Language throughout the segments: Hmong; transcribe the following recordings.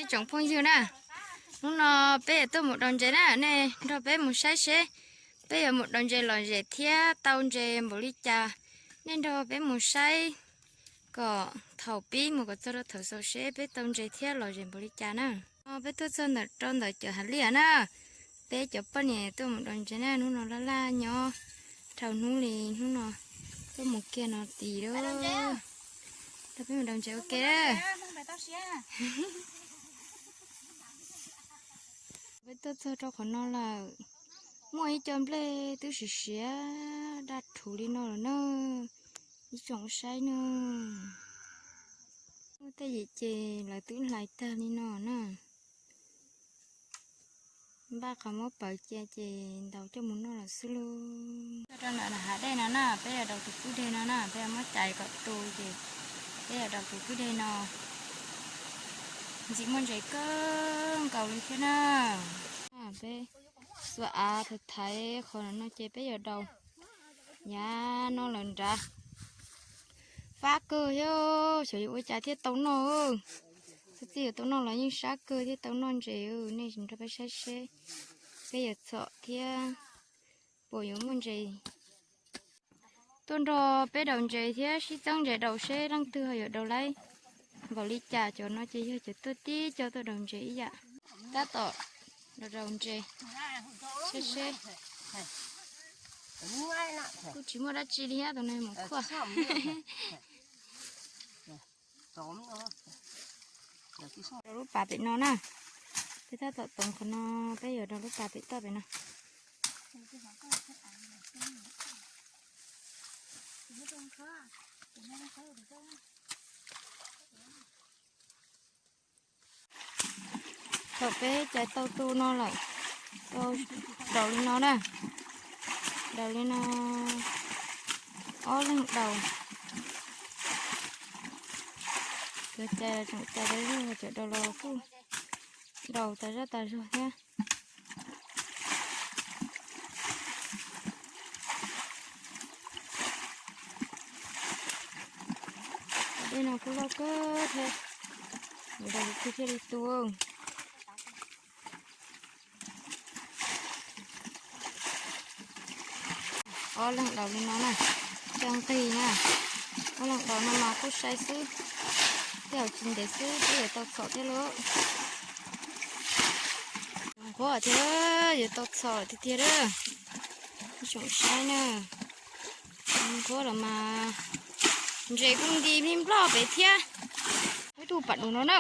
Tsoom phooj ywg na, hnub no peb yuav tuaj mus daus ntses na, nej nrog peb mus saib seb peb yuav mus daus ntses lom zem thiab tau ntses npaum li cas. Nej nrog peb mus saib kom thaum pib mus kom txog rau thaum xaus seb peb tau ntses thiab lom zem npaum li cas na. Peb tuaj txog ntawm rau ntawm cov hav liaj na, peb cov poj niam tuaj mus daus ntses na, hnub no laj laj nyob dhau hnub li, hnub no tuaj mus kiag no tim lawm. Tau peb mus daus ntses ua ke. Peb tuaj txog rau qhov no lawm, muaj ib co nplej twb siav siav daj rhuv li no lawm na, ib tsoom saib na. Muaj tej yim ces lawv twb hlais tag li no na. Npaj qhov muab pawv cia ces ntaus coj mus noj lawm xwb lauj. Rau ntawm hav dej no na, peb yuav daus tus kwj deg no na, peb yuav muab cais kom tu ces peb yuav daus tus kwj deg no. Ntxim muaj ntses kawg nkaus li thiab na. Peb xuas av thaiv thaiv qhov no ces peb yuav daus yav no lawm nrad. Fab kawg thiab, xyov yuav ua cas thiaj tau noj. Txhua txij yuav tau noj los yeej sab kawg thiaj tau noj ntses. Nej nrog peb saib seb peb yuav txhom thiab puas yuav muaj ntses. Tuaj nrog peb daus ntses thiab sib txeeb ntses daus seb leej twg ho yuav daus laib npaum li cas. Cov no ces yog cov tuaj tib co tuaj daus ntses ib yam. Tab tom daus daus ntses seb seb. Kuj tsis muaj dab tsi li thiab, tus no mus khuaj. Daus lub pas pem no na. Peb tab tom toov qhov no, peb yuav daus lub pas pem toj pem no. Thaum peb cais tau tu no lawm, tau daus li no na, daus li no, ob leeg daus. Cov cais tseem cais tas zog, cov daus los kuj daus tas zaj tas zog thiab. Dej no kuj loj kawg thiab, yuav daus tus twg thiaj li tu. Ob leeg daus li no na, coj nqig na. Ob leeg daus no mas kuj sai xwb, tej zaum tsis ntev xwb peb yuav tau txhom thiab lauj. Nquab thiab, yuav tau txhom tiag tiag lawm. Tsoom saib na, nquab los mas ntses kuj nti nploj pem thiab. Ib tug pam dub no na,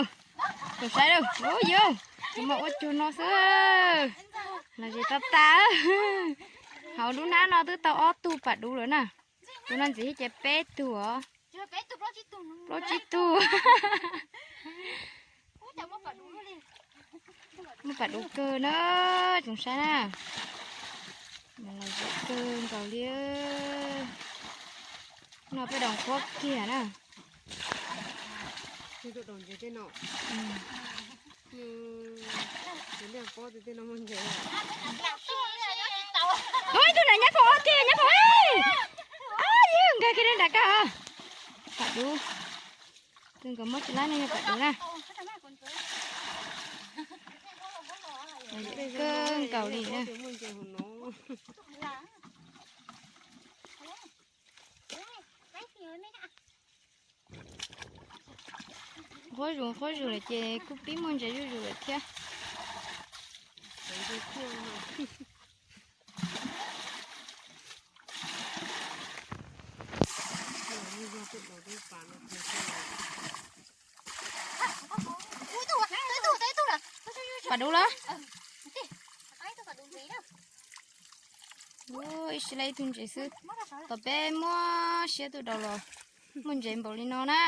tsoom saib lawm, yog tus mas ua cuag no xwb, los zes tau tas. Hauv lub hnab no twb tau ob tug pam dub lawm na. Tus no ntxiv ces peb tug os. Plaub tsib tug. Muaj pam dub kawg na, tsoom saib na. Los zem kawg nkaus li. No peb daus nquab kiag na. Ib tug na nyab foom ob kiag, nyab foom, yog nkag kiag li nram kag. Pam dub, tus nkawd muab tsis laib no yog pam dub na. Kawg nkaus li na. Nquab zus nquab zus lawm ces kuj pib muaj ntses zuj zus lawm thiab. Pam dub lawm. Ib sij laib ib tug ntses xwb. Thaum peb muab siab tuaj daus los muaj ntses npaum li no na.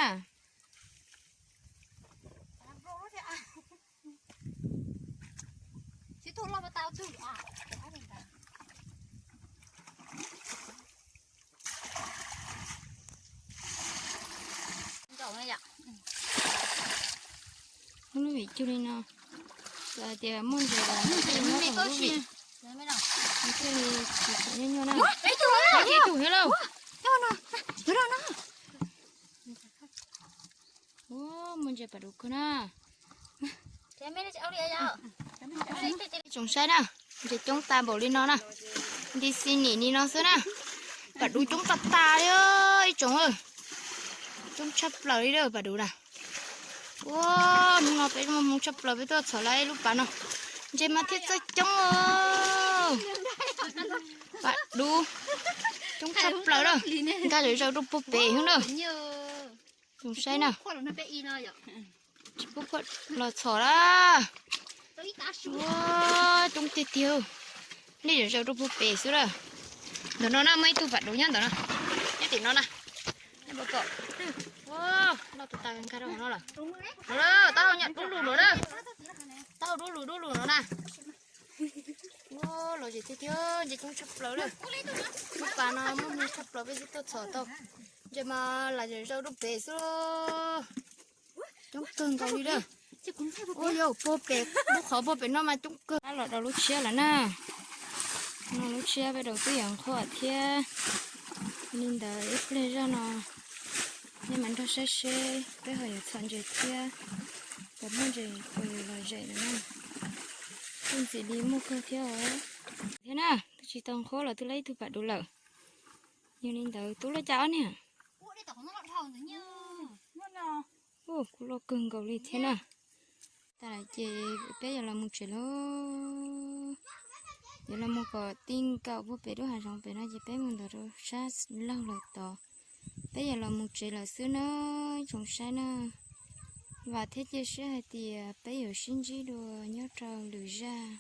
Lub vim cug li no, hais tias muaj ntses los nws thiaj li nyob tau lub vim, nws thiaj li tsis txhob nyuaj nyuaj na. Ib tug thiab lauj. Ua, muaj ntses pam dub kawg na. Tsoom saib na, ntses coob tas npaum li no na, nti xi nim li no xwb na. Pam duv coob tas tas li ib tsoom, coob tshaj plaws li lawm pam duv na. Ua, hnub no peb hmoov tshaj plaws peb tuaj txhom lawm lub pas no, ntses mas thiaj txawj coob. Pam duv coob tshaj plaws lawm, nkag zom zaws rau puag pem xwb na. Tsoom saib na, tsis pub los txhom lawm. Ua, coob tiag tiag, nej zom zaws rau puag pem xwb lawm. Ntawm no na muaj ib tug pam duv nyob ntawm no, nyob tim no na. Nej puas pom? Ua, loj tas tas nkag rau hauv no lawm. Los lawm, taub hau nyob dub lug lawm na. Taub hau dub lug dub lug no na. Ua, lom zem tiag tiag, ntses coob tshaj plaws lawm. Lub pas no muaj hmoo tshaj plaws peb thiaj tuaj txhom tau. Ntses mas lam zom zaws rau pem xwb. Coob kawg nkaus li lawm. Ua, yog puag pem lub qhov puag pem no mas coob kawg. Los rau lub tshiab lawm na. No lub tshiab peb rau twb yuav nqhuab thiab. Li ntawd ib pliag zog no nej mam nrog saib seb peb ho yuav txhom ntses thiab, puas muaj ntses puas yuav lom zem no na. Kuj ntxim li muaj kawg thiab os. Thiab na, twb tsis tau nqhuab los twb lab ib tug pam duv lawm. Yog li ntawd tub loj cas ob niag. Ua, kuj loj kawg nkaus li thiab na. Tas lawm ces peb yuav los mus tsev lawm. Yuav los mus kom ti nkaus puag pem lub hav zoov pem no ces peb mus ntawd rau sab laug lawm tod. Peb yuav los mus tsev lawm xwb na, tsoom saib na. Vam thiab cia siab hais tias peb yuav sib ntsib dua nyob rau lwm zaj.